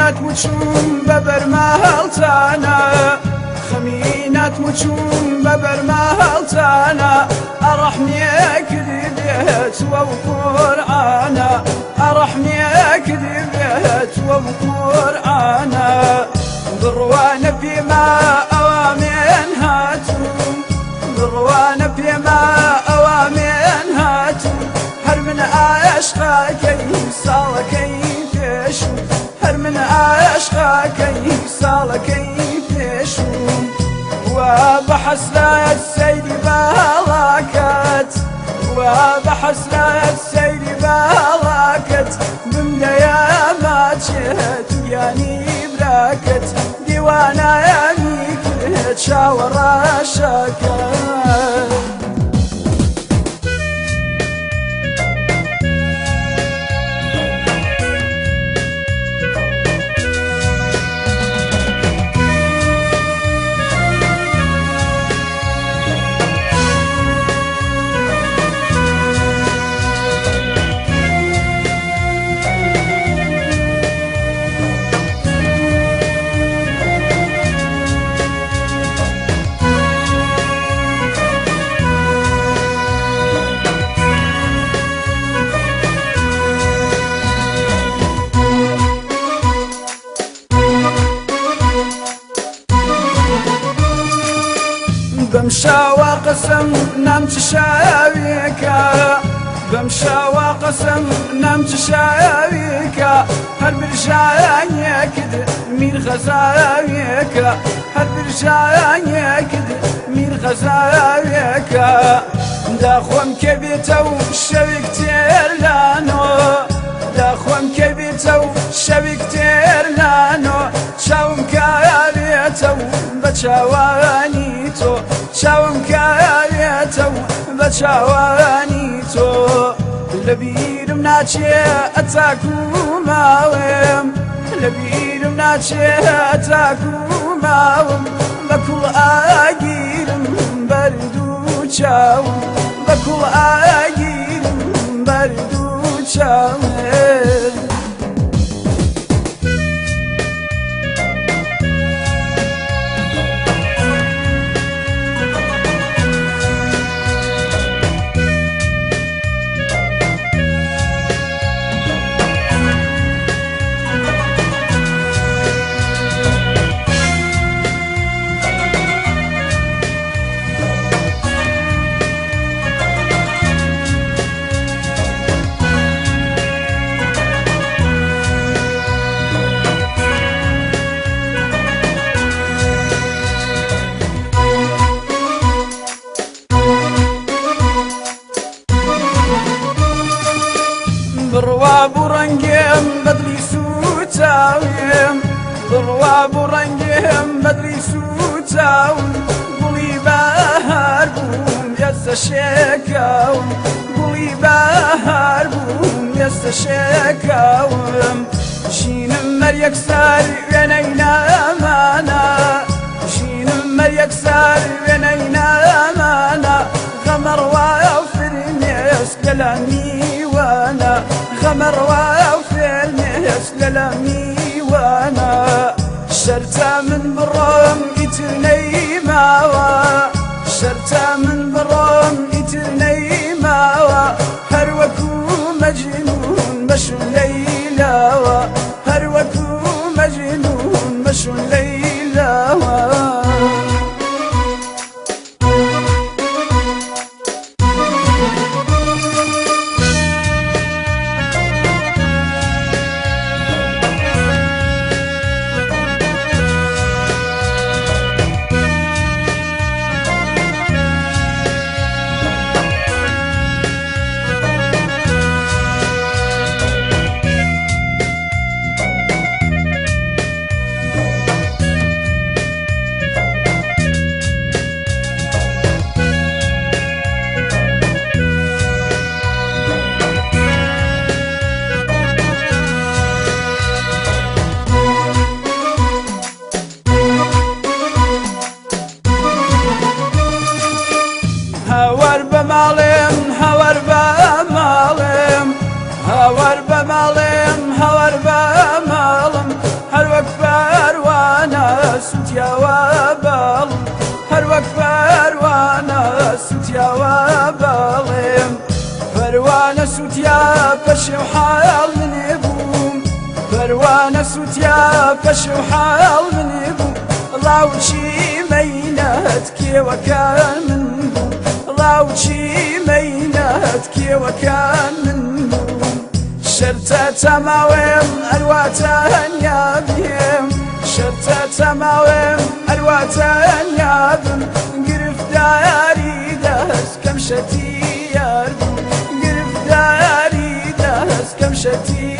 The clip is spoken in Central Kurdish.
ناتم و چووم بە بەرماڵتانە، خەمی ناتم و چووم بە بەرماڵتانە، ئەڕەحمێ کردبێت وەو قورئانە، ئەڕەحمێ کردبێت وەو قورئانە. بڕوانە پێما ئەوا من هاتووم، بڕوانە پێما ئەوا من هاتووم، هەر من عاشقەکەی ساڵەکەی پێشوو، هەر من عاشقەکەی ساڵەکەی پێشوو. وا بە حەسرەت سەیری باڵاکەت، وا بە حەسرەت سەیری باڵاکەت، بمدەیە ماچێت و گیانی براکەت، دیوانایانی کرد چاوەڕەشەکەت. بەم شاوە قەسەم نام چ شاوێکە، بەم شاوە قەسەم نام چ شاوێکە، هەر برژانێکت میر غەزاوێکە، هەر برژانێکت میر غەزاوێکە. داخۆم کێ بێتە و شەوێک تێر لانۆ، داخۆم کێ بێتە و شەوێک تێر لانۆ، چاوم کاوێتە و بە چاوانی تۆ، چاوم کاوێتە و بە چاوانی تۆ. لەبیرم ناچێ ئەتاکو ماوم، لەبیرم ناچێ ئەتاکو ماوم، بە کوڵ ئاگیرم بەردوو چاوم، بە کوڵ ئاگیرم بەردوو چاوم. بڕوا بوو ڕەنگێم بەدڵی سووتاوێم، بڕوا بوو ڕەنگێم بەدڵی سووتاوم، گوڵی بەهار بووم ئێستا شێکاوم، گوڵی بەهار بووم ئێستا شێکاوم. ژینم مەر یەکسەر وێنەی نامانە، ژینم مەر یەکسەر وێنەی نامانە، غەمەڕوا فرمێسک لە میوانە، غەمەڕوا فرمێسک لە میوانە. شەرتە من بڕۆم ئیتر نەیماوە، شەرتە من بڕۆم ئیتر نەیماوە، هەر وەکو مەجنون بەشون لەیلاوە، هەر وەکو مەجنون بەشون لەیلاوە. پەروانە سوتیاوە بەڵ هەر وەک پەروانە سوتیاوە بەڵێم پەروانە سوتیا پەشێو حاڵ منێ بووم پەروانە سوتیا پەشێو حاڵ منێ بوو ڵاوچی مەینەت کێوەکان من بوو ڵاوچی مەینەت کێوەکان من بوو شەرتە تەماوێم هەروا تەنیا بێم شەرتە تەماوێم هەروا تەنیا بم گرفتاری دەست کەم شەتی یار بوو گرفتاری دەست کەم شەتی.